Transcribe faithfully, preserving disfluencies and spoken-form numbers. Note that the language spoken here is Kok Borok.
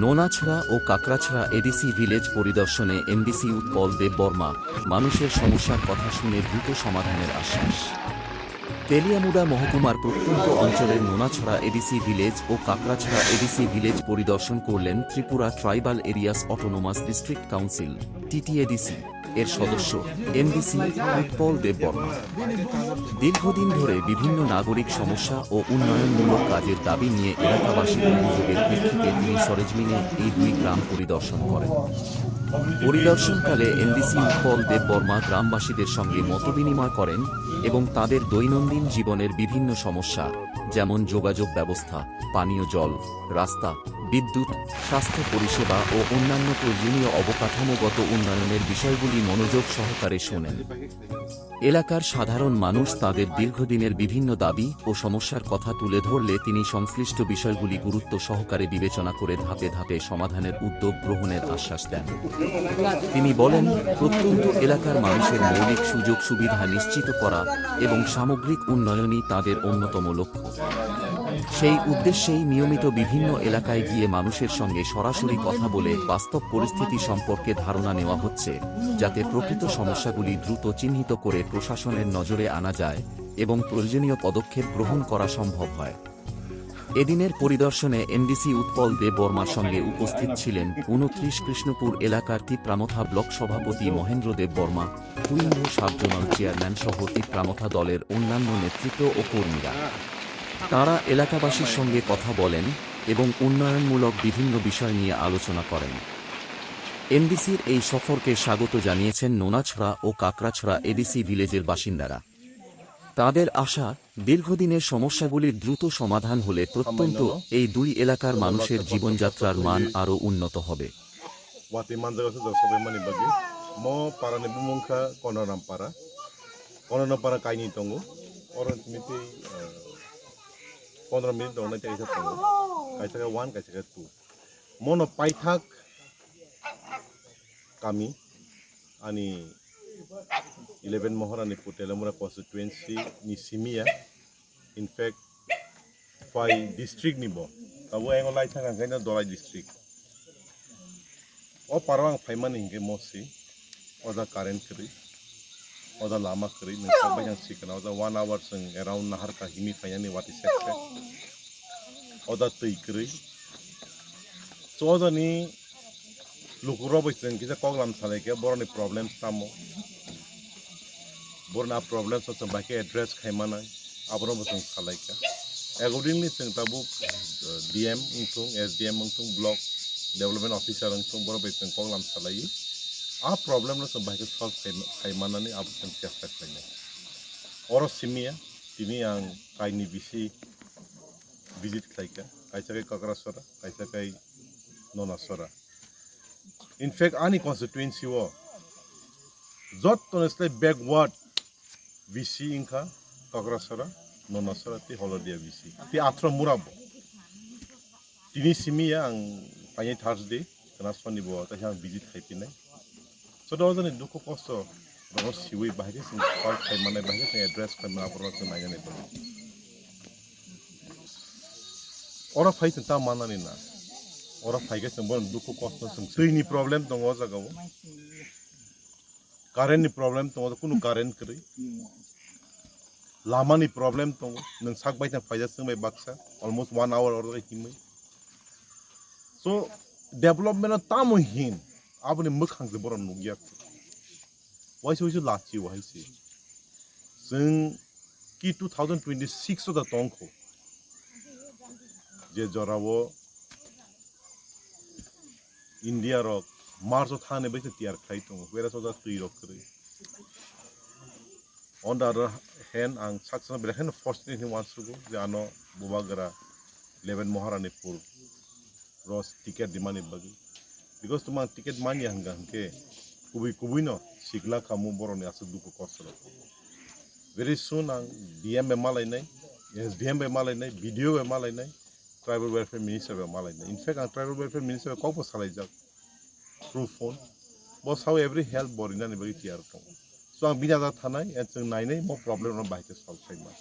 নোনাছড়া ও কাকড়াছড়া ADC village পরিদর্শনে এমডিসি উৎপল দেব বর্মা মানুষের সমস্যার কথা শুনে দ্রুত সমাধানের আশ্বাস। তেলিয়ামুড়া মহকুমার প্রত্যন্ত অঞ্চলের নোনাছড়া এডিসি ভিলেজ ও কাকড়াছড়া এডিসি ভিলেজ পরিদর্শন করলেন Tripura tribal areas autonomous district council, TTADC, এর সদস্য, এমডিসি, উৎপল দেব বর্মা। দীর্ঘদিন ধরে বিভিন্ন নাগরিক সমস্যা ও উন্নয়নমূলক কাজের দাবি নিয়ে এলাকাবাসীর অভিযোগের প্রেক্ষিতে তিনি সরেজমিনে এই দুই গ্রাম পরিদর্শন করেন। পরিদর্শনকালে এমডিসি উৎপল দেব বর্মা গ্রামবাসীদের সঙ্গে মতবিনিময় করেন এবং তাদের দৈনন্দিন জীবনের বিভিন্ন সমস্যা, যেমন যোগাযোগ ব্যবস্থা, পানীয় জল, রাস্তা, বিদ্যুৎ, স্বাস্থ্য পরিষেবা ও অন্যান্য প্রয়োজনীয় অবকাঠামোগত উন্নয়নের বিষয়গুলি মনোযোগ সহকারে শোনেন। এলাকার সাধারণ মানুষ তাদের দীর্ঘদিনের বিভিন্ন দাবি ও সমস্যার কথা তুলে ধরলে তিনি সংশ্লিষ্ট বিষয়গুলি গুরুত্ব সহকারে বিবেচনা করে ধাপে ধাপে সমাধানের উদ্যোগ গ্রহণের আশ্বাস দেন। তিনি বলেন, প্রত্যন্ত এলাকার মানুষের মৌলিক সুযোগ সুবিধা নিশ্চিত করা এবং সামগ্রিক উন্নয়নই তাদের অন্যতম লক্ষ্য। সেই উদ্দেশ্যেই নিয়মিত বিভিন্ন এলাকায় গিয়ে মানুষের সঙ্গে সরাসরি কথা বলে বাস্তব পরিস্থিতি সম্পর্কে ধারণা নেওয়া হচ্ছে, যাতে প্রকৃত সমস্যাগুলি দ্রুত চিহ্নিত করে প্রশাসনের নজরে আনা যায় এবং প্রয়োজনীয় পদক্ষেপ গ্রহণ করা সম্ভব হয়। এদিনের পরিদর্শনে এমডিসি উৎপল দেব বর্মার সঙ্গে উপস্থিত ছিলেন ঊনত্রিশ কৃষ্ণপুর এলাকার তিপ্রামথা ব্লক সভাপতি মহেন্দ্র দেব বর্মা, কুইন্দ সাব জোনাল চেয়ারম্যান সহ তিপ্রামথা দলের অন্যান্য নেতৃত্ব ও কর্মীরা। তারা এলাকাবাসীর সঙ্গে কথা বলেন এবং উন্নয়নমূলক বিভিন্ন বিষয় নিয়ে আলোচনা করেন। এমডিসির এই সফরকে স্বাগত জানিয়েছেন নোনাছড়া ও কাকড়াছড়া এডিসি ভিলেজের বাসিন্দারা। তাদের আশা, দীর্ঘদিনের সমস্যাগুলির দ্রুত সমাধান হলে প্রত্যন্ত এই দুই এলাকার মানুষের জীবনযাত্রার মান আরও উন্নত হবে। Watwi manjak aswk jora sobaimani bagwi. Mo parani bumung kha Konoram para. Konoram para kainwi tongo. Oro simi tei, eh, pondro minute rok nai tei kaisa tongo. Kaisa khe one, kaisa khe two. Mono paithak kami ani eleven Moharani Pur Teliamura constituency ni simi ya. In fact, phai district ni bo. Abo ayang lai thang ang kaino Dolai district. O paro ang phaimani hinkhe mosi. Oda current kwrwi. Oda lama kwrwi. Nung sak bai ang sikana. Oda one hour sung around nahar ka himi phainani wati sekte. Oda twi kwrwi. So oda ni lukurok bai chwng kisa koklam salai khe borokni problems tamo. Borokni a problems o chwng bai khe address khai manai, abono bo chwng salai kha. Accordingly chwng tabuk, uh, D M wngthung, S D M wngthung, block development officer wngthung, borok bai chwng koklam salaiwi a problem no chwng bai khe solve khai, khai manani abo chwng chesta khlainai. Oro simi ya, tini ang kaini bisi visit khlai kha, kaisa khe Kakrasora, kaisa khe Nonasora. In fact, ani constituency o jottoni slai backward V C wngkha Kakrasora, Nonasora tei Holodia V C. Tei athro mura bo. Tini simi ya ang paini Thursday, kana Sonibo, tei ang visit khai pinai. Soto ojani dukhu kosto rogo siwi bahai khe chwng solve khai manai, bahai khe chwng address khai manai, aborok chwng nainani tongo. Oro phai chwng ta manani na. Oro phai khe chwng bono dukhu kosto chwng. Twi ni problem tongo o jaga o. Current ni problem tongo, kunu current kwrwi. Lama ni problem tongo, nwng sak bai thang phaijak chwng bai baksa, almost one hour oro himwi. So, development o tamo hin, aboni mwkhang se borok nukya. Waisa waisa lachi wahai se. Chwng ki two thousand twenty-six o da tongkho. Je jorao India rok March o thani bai se tiyar khlai tongo, whereas o da twi rok kwrwi. On the other hand, ang saksa belai kheno fortunate hinwi uansugo je ano Bubagra eleven Moharanipur ro ticket rimani bagwi. Because tuma ang ticket manya hwnka hwnkhe kubui kubui no sikla khamu borokni aswk dukhu kosto rok. Very soon ang D M bai malainai, S D M bai malainai, B D O bai malainai, Tribal Welfare Minister bai malainai. In fact, ang Tribal Welfare Minister bai kokbo salaijak through phone. Bo sao every help bo rinani bagwi tiyar tongo. So ang bini ajak thanai, and chwng nainai bo problem no bahai khe solve khai ma.